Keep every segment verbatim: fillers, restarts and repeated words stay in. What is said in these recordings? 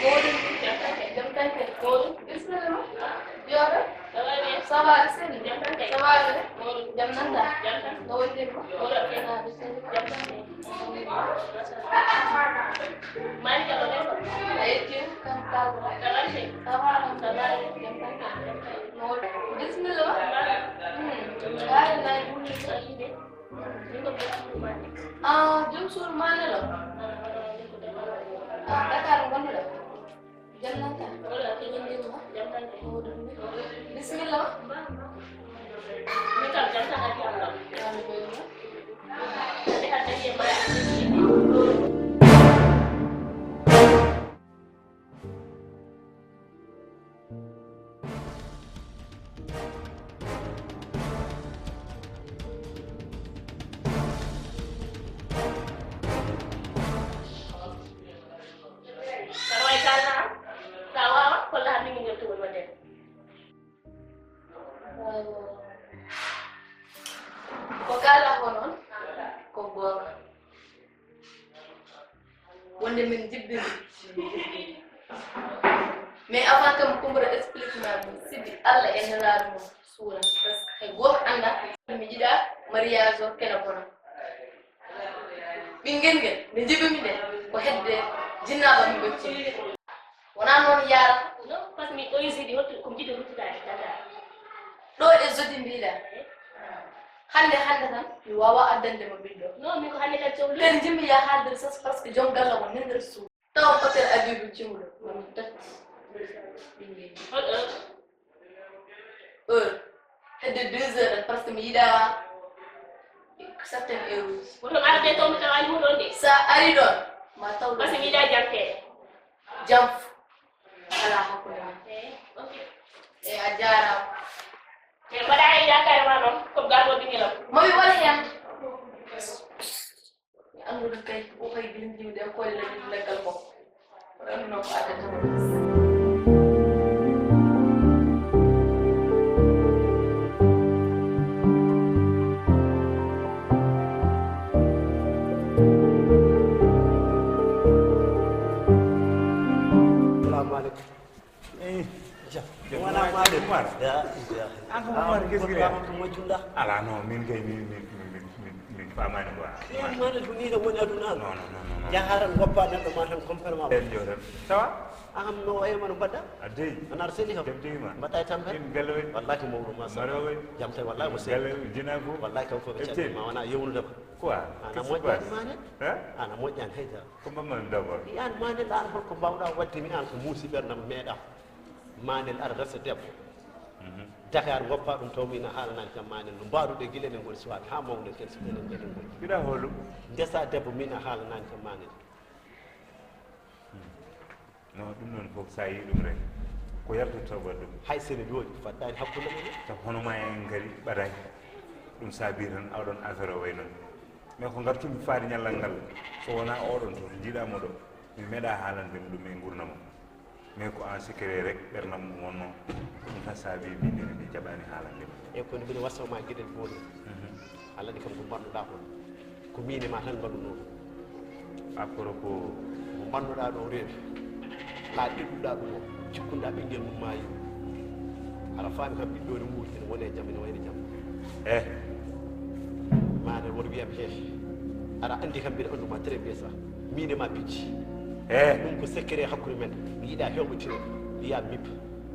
Mawɗum. Jam tan kay. Jam tan kay. Mawɗum. Bisimilla ma. Jooɗo. Ça va bien? Ça va, seydi? Jam tan kay. Ça va, kay? Mawɗum. Jam nan tan? Jam tan. No wondirma? Mawɗum. Ina bisimilla. Jam tan kay. Mawɗum. Machallah. Mari ka ɗo ɗen ko? A yetti kam kalɗo. Ça va, chéri? Ça va, alhamdulillah. Ça va. Jam tan kay. Jam tan. Mawɗum. Bisimilla ma. Mari. Hmm. Mari, mari. Ah, jom suudu ma ne ɗo? Ah, Dakar ngonnoɗa? Jam nan tan? Bisimilla ma. Min kam jam tan, a jam tan. Ɓe haɗa e ma. Sawa e kalna am, sa wawa kolla ham min ngertugol waɗen. Ko kalɗa ko noon, ko goonga. Wonde min njibbini. Mais avant que mi kumbura explique ma ɗum, sidi Allah e nelaaɗo mum suura. Parce que hay gooto annda mi yiɗa mariage o kene bona. Ɓinngel ngel nde njibbimi nde ko hedde jinnaaɓe am mi gocci. Wonaa noon yaara. Non, parce que mi ɗo e jeudi, hoto ko mbiɗo ruttudaade Dakar. Ɗo e jeudi mbiɗa. Hannde, hannde tan mi waawaa addande mo ɓiɗɗo. Non, min ko hannde tan cohli. Kadi njimmi ya haalde sas parce que joom galle o nde nder suudu. Taw hôtel Abibou Cimɗo. Woni tati. Ɓinngel. Hol heure? Heure. Hedde deux heures parce que mi yiɗa certaines heures uji. Woto mi arde toon mi tawa ɗum ɗon de. Sa ari ɗon, ma taw ɗum. Parce que mi yiɗa jamfeede. Jam. Ala hakkunde ma. Eh, ok. E a jaaraama. Te mbaɗa e yaakaare ma noon, ko garɗo ɓinngel am. Momi wala heen. Mi anndude kay, o kay gila njiwde e koyɗe leggal makko. O annduno ko addata mo. Salamu aleykum. Eh, ja. Wala ma de. Umar. Ya, ya. An ko Umar, qu'est-ce qu'il y a? Ko majjunda. Ala, non, min kay, min, min, min, min, min faamaani quoi. Min mane ko ni da woni aduna. Non, non, non, non, non. Jaharan goppa neɗɗo ma tan compare ma. Ben jodan. Ça va? Aham, no e mano mbaɗɗa? A dey. An ar seli kam. Jam tigi ma. Mbaɗɗa e tampere? Min galle waɗi? Wallahi ko mawɗo ma. Maro waɗi? Jam tan wallahi mo seli. Galle jina ko? Wallahi kam fof ɓe calli ma wona yewnude ma. Quoi? Ana moƴƴani ma ne? Hein? Ana moƴƴani hay dara. Ko mbamma mi d'abord. Yan ma ne ɗan holko mbawɗa wadde mi an ko muusi ɓernam meeɗa. Manel ara resa debbo. Mhm. Dakar goppa ɗum taw min a haalanani kam manel no mbaɗuɗe gila enen ngoni suwaaɓe haa mawɗen ken so enen ɓeɗen ngoni. Mbiɗa holo. Ndesa debbo min a haalanani kam manel. Hmm. No, ɗum noon fof sa yi ɗum rek ko yaltata waɗ ɗum. Hay sene jooɗi faɗɗani hakkunde men. Taw hono ma en kadi ɓadani. Ɗum saabi tan awɗon affaire o way noon. Mais ko ngartumi faade ñallal ngal so wonaa oɗon to jiiɗa mo ɗo mi meeɗa haalande mo ɗum e ngurnam o. Mais ko en secret rek ɓernam mum wonno. Ɗum tan saabi min nene mi jaɓani haalande mo. E kono mbiɗa wasama gueɗel gotel. Mhm. Allah ni kam ko mbannoɗa kon ko min e ma tan mbaɗuno ɗum. À propos mo mbannoɗa ɗo reedu ha ɗeɗɗuɗa ɗum o cikkuɗa ɓinguel mum mayi. Aɗa faami kam ɓiɗɗo ne wuuri ene wone jam ene wayno jam. Eh. Mane woto wiyam he. Aɗa andi kam mbiɗa anduma très bien ça. Min e ma pijji. Eh. Ɗum ko secret hakkude men. Mi yiɗa hewɓe tiro. Wiya mip.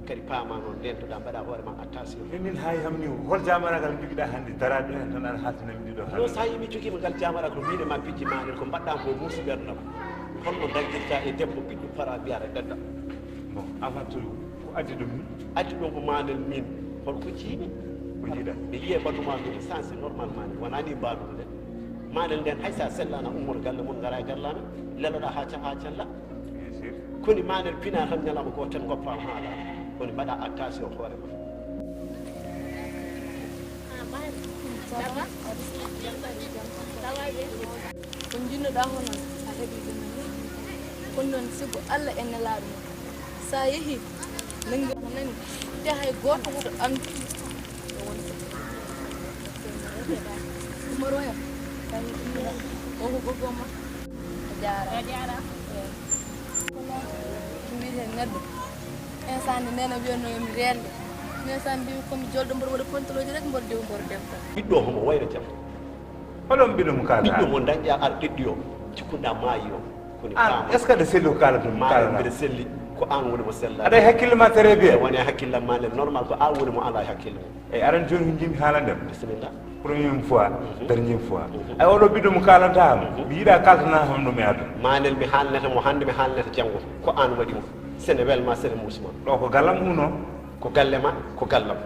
Kadi paama noon ndentoɗa mbaɗa hoore ma attention. Min hay hamni hol jamaragal jogiɗa hannde daraɗo hen tan aɗa haltinami ɗiɗo no sa yimi jogiima ngal jamaragal ko min e ma pijji manel ko mbaɗɗa ko muusi ɓernam. Holno daggirta e debbo ɓiɗɗo para mbiyata ɓedda? Bon, avant tout ko addi ɗum ni? Addi ɗum ko manel min holko jiimi? Ko jiiɗa? Mi yiye batuma ɗum sens normal manel wona ni mbaɗude. Manel nden hay sa sellana ummor galle mon ngara e garlame leloɗa ha cafa cella. Bien sûr. Koni manel pina tan ñalama ko ten goppa haala. Koni mbaɗa attention hoore ma. Ko jinnoɗa hono a heɓi ɗum ni. Kono noon sibu Allah e nelaaɗo mum. Sa yeehi nangi nani te hay gooto woto andu. Umar waya. O ko gogo ma. A jaara. A jaara. Neɗɗo. Instant nde neene wiyatnoo yo mi reenɗo. Instant mbiimi ko mi jolɗo, mboɗo waɗa kontelooji rek, mboɗo diwa, mboɗo defta. Ɓiɗɗo homo wayno jam. Holon ɓiɗɗo mo kaala? Ɓiɗɗo mo dañƴa ar ɗeɗɗi o, cikkunɗa maayi o. Koni an, est-ce que aɗa selli ko kaalata mo? Maayi mbiɗa selli, ko an woni mo sella. Aɗa e hakkille ma très bien. Woni e hakkillam ma nde normal, ko an woni mo ala e hakkille mum. Eyi, aran jooni ko njiɗmi haalande ma. Bisimilla. Première fois, mhm, dernière fois. Mhm. Ay, oɗo ɓiɗɗo mo kaalanta am, mhm, mi yiɗa kaltana am ɗum e aduna. Manel mi haalnata mo hannde, mi haalnata janngo. Ko an waɗi mo. Sene welma, sene muusma. Ɗo ko gallam uno. Ko galle ma, ko gallam.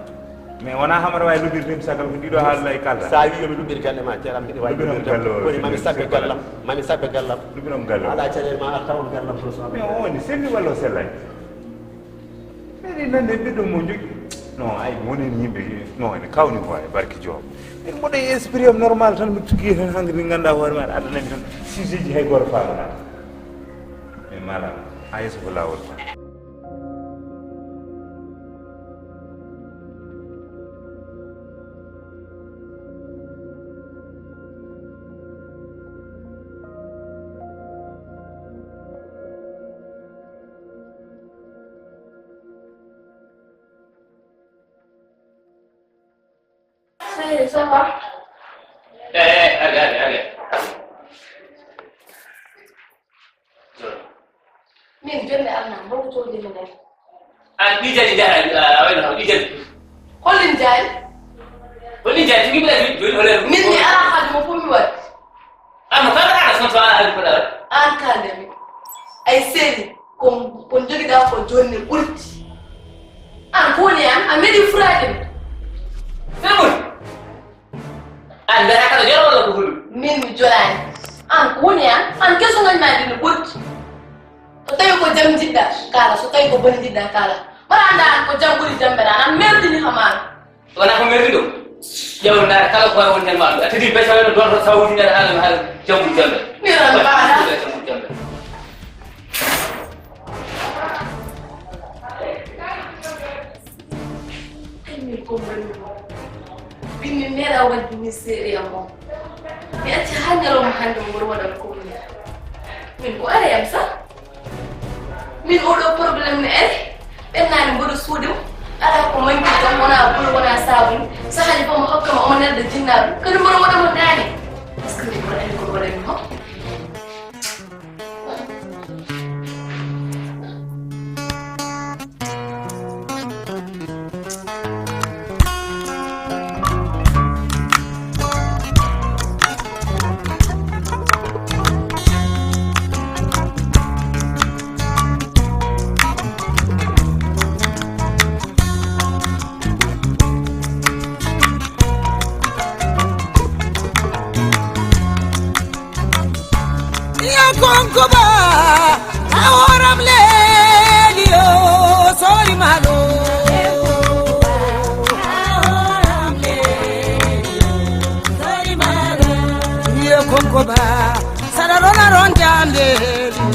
Mais wona hamara wawi luɓirde mi sagal ko ɗiɗo haalna e kalda. Sa wi yomi luɓir galle ma, jaram mbiɗa wawi luɓirde. Woni mami sabbe gallam, mami sabbe gallam. Luɓiram gallam. Ala caɗele ma, a tawon gallam to so. Mais o woni selli walla o sellani? Mbeɗe nande ɓiɗɗo mo jogi. Non, ay, mi woni yimɓe, non, ene kawni ko e barki joom. Min mboɗo e esprit am normal tan, mi tugi tan, hanki min ngannda hoore maɗa, addanami tan sujet ji hay goto famanaka. Min mala, ha yeeso ko lawol ma. Chérie, ça va? Eh, eh, allez, allez, allez. Min jonde Allah, mboɗo towde mi nder. An ɗi jali jara, a wayno ɗi jali. Hollin jali? Hollin jali, tigi bila joli, joli, hollin. Min mi ala haaju mo fof mi waɗi. Amma kala kala son so ala haaju ko ɗaɗa. An kala mi. Ay seni, ko, ko jogiɗa ko jonni ɓurti. An ko woni an, a meɗi furaade mi. Seni woni? An mbiyata kala jolo walla ko hulu? Min mi jolaani. An ko woni an, an keso ngañ ma ndi no ɓurti. So tawi ko jam jiɗɗa, kala. So tawi ko bone jiɗɗa, kala. Mbaɗa annda an ko jam ɓuri jam mbeɗa, an merdini hamaano. Wona ko merdi ɗum. Ƴeew ndaar kala ko wawi won heen ma ɗum. A tigi becco wayno ɗon to saw wujunere haala mi haala jambu jambe. Mi ran mbaɗa. Jambu jambe. Ay, min ko mbaɗmi mo. Min mi meeɗa waɗde min seeɗa yam o. Mi acci haa ñalawma hannde o mboɗo waɗa ko woni. Min ko ara yam sa. Min oɗo problème ne ari. Ɓennaani mboɗo suuɗi mo. Alaa ko manki kam wona bulu wona saabuni. Sahaaji fof mo hokka ma omo nelda jinnaaɗo. Kadi mboɗo waɗa mo naane. Est-ce que min mboɗo anndi ko waɗanmi mo? Iya konko ba, a horam leli o, sori malo. Iya konko ba, sara rona ron jam leli.